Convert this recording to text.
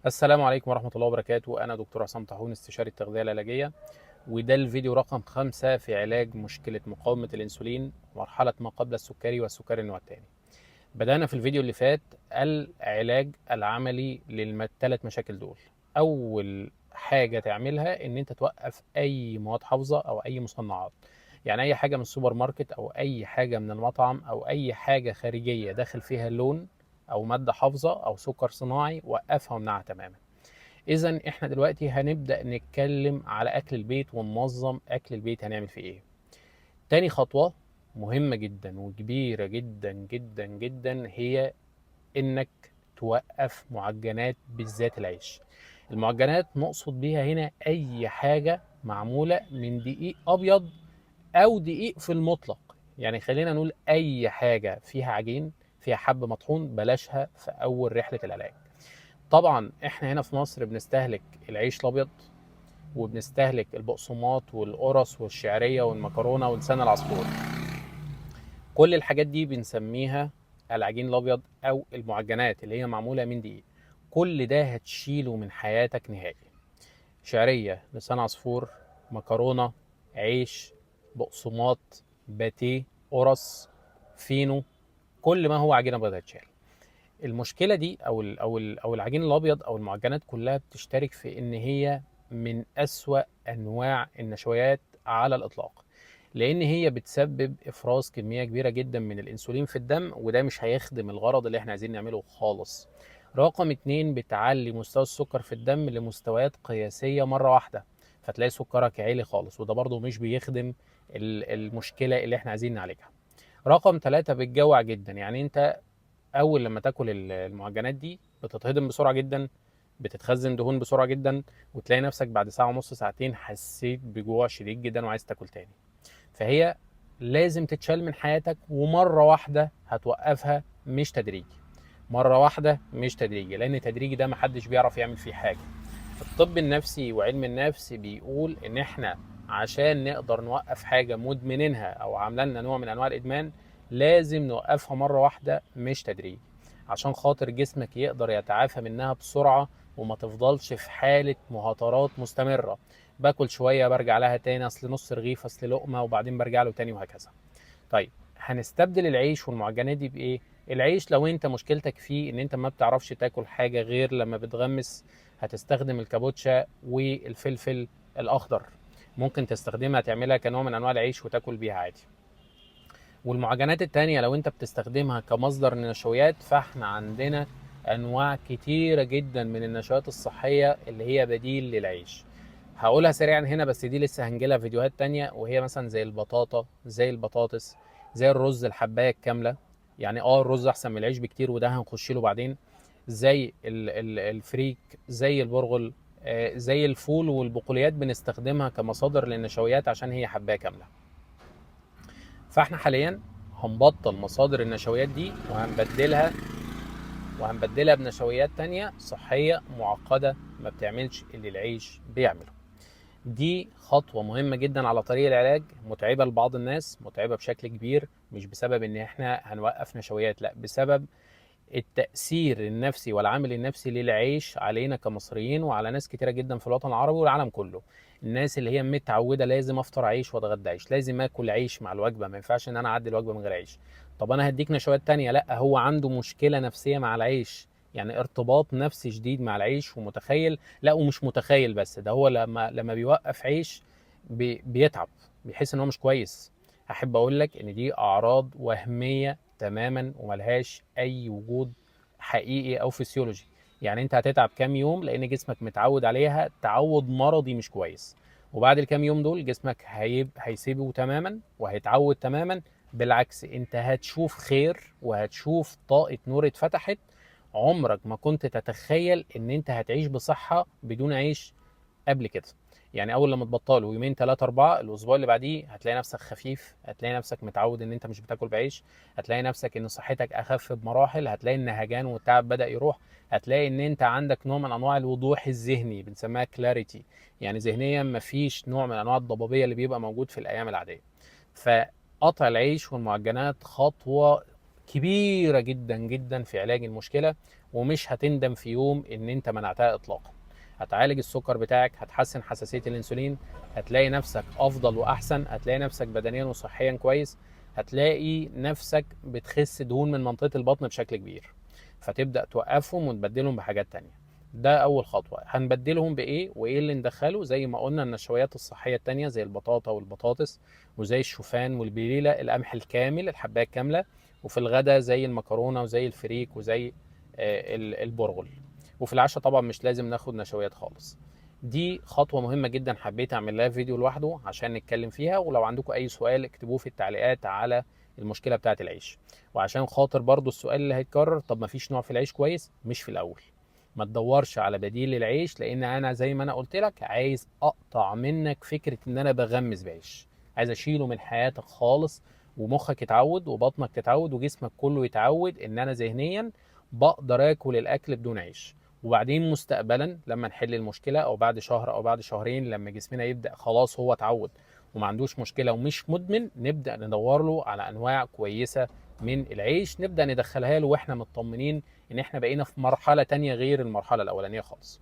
السلام عليكم ورحمة الله وبركاته. أنا دكتور عصام طاحون، استشاري التغذية العلاجية، وده الفيديو رقم 5 في علاج مشكلة مقاومة الأنسولين، مرحلة ما قبل السكري والسكري النوع الثاني. بدأنا في الفيديو اللي فات العلاج العملي للثلاث مشاكل دول. أول حاجة تعملها إن أنت توقف أي مواد حافظة أو أي مصنعات، يعني أي حاجة من السوبر ماركت أو أي حاجة من المطعم أو أي حاجة خارجية داخل فيها لون أو مادة حافظة أو سكر صناعي، وقفها وامنعها تماما. إذا إحنا دلوقتي هنبدأ نتكلم على أكل البيت وننظم أكل البيت هنعمل فيه إيه. تاني خطوة مهمة جدا وكبيرة جدا جدا جدا هي إنك توقف معجنات، بالذات العيش. المعجنات نقصد بيها هنا أي حاجة معمولة من دقيق أبيض أو دقيق في المطلق، يعني خلينا نقول أي حاجة فيها عجين فيها حب مطحون بلاشها في أول رحلة العلاج. طبعا احنا هنا في مصر بنستهلك العيش الأبيض وبنستهلك البقسماط والقرص والشعرية والمكرونة ولسان العصفور. كل الحاجات دي بنسميها العجين الأبيض أو المعجنات اللي هي معمولة من دقيق. كل ده هتشيله من حياتك نهائي. شعرية، لسان عصفور، مكرونة، عيش، بقسماط، باتيه، قرص، فينو، كل ما هو عجينة بيضاء هتشال. المشكلة دي أو العجين الأبيض أو المعجنات كلها بتشترك في إن هي من أسوأ أنواع النشويات على الإطلاق، لأن هي بتسبب إفراز كمية كبيرة جدا من الأنسولين في الدم، وده مش هيخدم الغرض اللي احنا عايزين نعمله خالص. رقم 2، بتعلي مستوى السكر في الدم لمستويات قياسية مرة واحدة، فتلاقي سكرك عالي خالص، وده برضو مش بيخدم المشكلة اللي احنا عايزين نعالجها. رقم 3، بتجوع جدا، يعني انت اول لما تاكل المعجنات دي بتتهضم بسرعة جدا، بتتخزن دهون بسرعة جدا، وتلاقي نفسك بعد ساعة ونص ساعتين حسيت بجوع شديد جدا وعايز تاكل تاني. فهي لازم تتشال من حياتك، ومرة واحدة هتوقفها، مش تدريجي. مرة واحدة مش تدريجي، لأن تدريجي ده محدش بيعرف يعمل فيه حاجة. الطب النفسي وعلم النفس بيقول إن إحنا عشان نقدر نوقف حاجة مدمنينها أو عاملة لنا نوع من أنواع الإدمان لازم نوقفها مرة واحدة مش تدريجي، عشان خاطر جسمك يقدر يتعافى منها بسرعة وما تفضلش في حالة مهاترات مستمرة. باكل شوية برجع لها تاني، أصل نص رغيف، أصل لقمة، وبعدين برجع له تاني، وهكذا. طيب هنستبدل العيش والمعجنات دي بإيه؟ العيش لو انت مشكلتك فيه ان انت ما بتعرفش تاكل حاجة غير لما بتغمس، هتستخدم الكابوتشا والفلفل الأخضر، ممكن تستخدمها تعملها كنوع من أنواع العيش وتاكل بيها عادي. والمعجنات التانية لو انت بتستخدمها كمصدر للنشويات، فاحنا عندنا انواع كتيرة جدا من النشويات الصحية اللي هي بديل للعيش. هقولها سريعا هنا بس دي لسه هنجيلها فيديوهات تانية، وهي مثلا زي البطاطا، زي البطاطس، زي الرز الحباية الكاملة، يعني الرز احسن من العيش بكتير وده هنخش له بعدين، زي الفريك، زي البرغل، زي الفول والبقوليات بنستخدمها كمصادر للنشويات عشان هي حباية كاملة. فاحنا حاليا هنبطل مصادر النشويات دي وهنبدلها بنشويات تانية صحية معقدة ما بتعملش اللي العيش بيعمله. دي خطوة مهمة جدا على طريق العلاج، متعبة لبعض الناس، متعبة بشكل كبير، مش بسبب ان احنا هنوقف نشويات، لا، بسبب التأثير النفسي والعامل النفسي للعيش علينا كمصريين وعلى ناس كتيرة جدا في الوطن العربي والعالم كله. الناس اللي هي متعودة لازم افطر عيش واتغدى عيش، لازم اكل عيش مع الوجبة، ما ينفعش ان انا اعدي الوجبة من غير عيش. طب انا هديك نشويات تانية، لا، هو عنده مشكلة نفسية مع العيش، يعني ارتباط نفسي شديد مع العيش ومتخيل، لا ومش متخيل بس، ده هو لما بيوقف عيش بيتعب، بيحس ان هو مش كويس. احب اقول لك ان دي اعراض وهمية تماما وملهاش اي وجود حقيقي او فسيولوجي، يعني انت هتتعب كام يوم لان جسمك متعود عليها تعود مرضي مش كويس، وبعد الكام يوم دول جسمك هيسيبه تماما وهيتعود تماما. بالعكس انت هتشوف خير وهتشوف طاقة نور اتفتحت، عمرك ما كنت تتخيل ان انت هتعيش بصحة بدون عيش قبل كده. يعني اول لما تبطله يومين 3 4 الاسبوع اللي بعديه هتلاقي نفسك خفيف، هتلاقي نفسك متعود ان انت مش بتاكل بعيش، هتلاقي نفسك ان صحتك اخف بمراحل، هتلاقي ان النهجان والتعب بدأ يروح، هتلاقي ان انت عندك نوع من انواع الوضوح الذهني بنسميها كلاريتي، يعني ذهنيا مفيش نوع من انواع الضبابية اللي بيبقى موجود في الايام العادية. فقطع العيش والمعجنات خطوة كبيرة جدا جدا في علاج المشكلة، ومش هتندم في يوم ان انت منعتها اطلاقا. هتعالج السكر بتاعك، هتحسن حساسية الانسولين، هتلاقي نفسك افضل واحسن، هتلاقي نفسك بدنيا وصحيا كويس، هتلاقي نفسك بتخس دهون من منطقة البطن بشكل كبير. فتبدأ توقفهم وتبدلهم بحاجات تانية. ده أول خطوة. هنبدلهم بإيه وإيه اللي ندخله؟ زي ما قلنا النشويات الصحية التانية زي البطاطا والبطاطس، وزي الشوفان والبليلة، القمح الكامل، الحباية الكاملة، وفي الغداء زي المكرونة وزي الفريك وزي البرغل. وفي العشاء طبعا مش لازم ناخد نشويات خالص. دي خطوة مهمة جدا حبيت أعمل لها فيديو لوحده عشان نتكلم فيها، ولو عندكم أي سؤال اكتبوه في التعليقات على المشكلة بتاعة العيش. وعشان خاطر برضو السؤال اللي هيتكرر، طب ما فيش نوع في العيش كويس؟ مش في الأول، ما تدورش على بديل للعيش، لأن أنا زي ما أنا قلت لك عايز أقطع منك فكرة إن أنا بغمس بعيش، عايز أشيله من حياتك خالص، ومخك يتعود وبطنك تتعود وجسمك كله يتعود إن أنا ذهنيا بقدر آكل الأكل بدون عيش. وبعدين مستقبلا لما نحل المشكلة، أو بعد شهر أو بعد شهرين، لما جسمنا يبدأ خلاص هو اتعود وما عندوش مشكلة ومش مدمن، نبدأ ندور له على أنواع كويسة من العيش، نبدأ ندخلها له وإحنا مطمنين إن إحنا بقينا في مرحلة تانية غير المرحلة الأولانية خالص.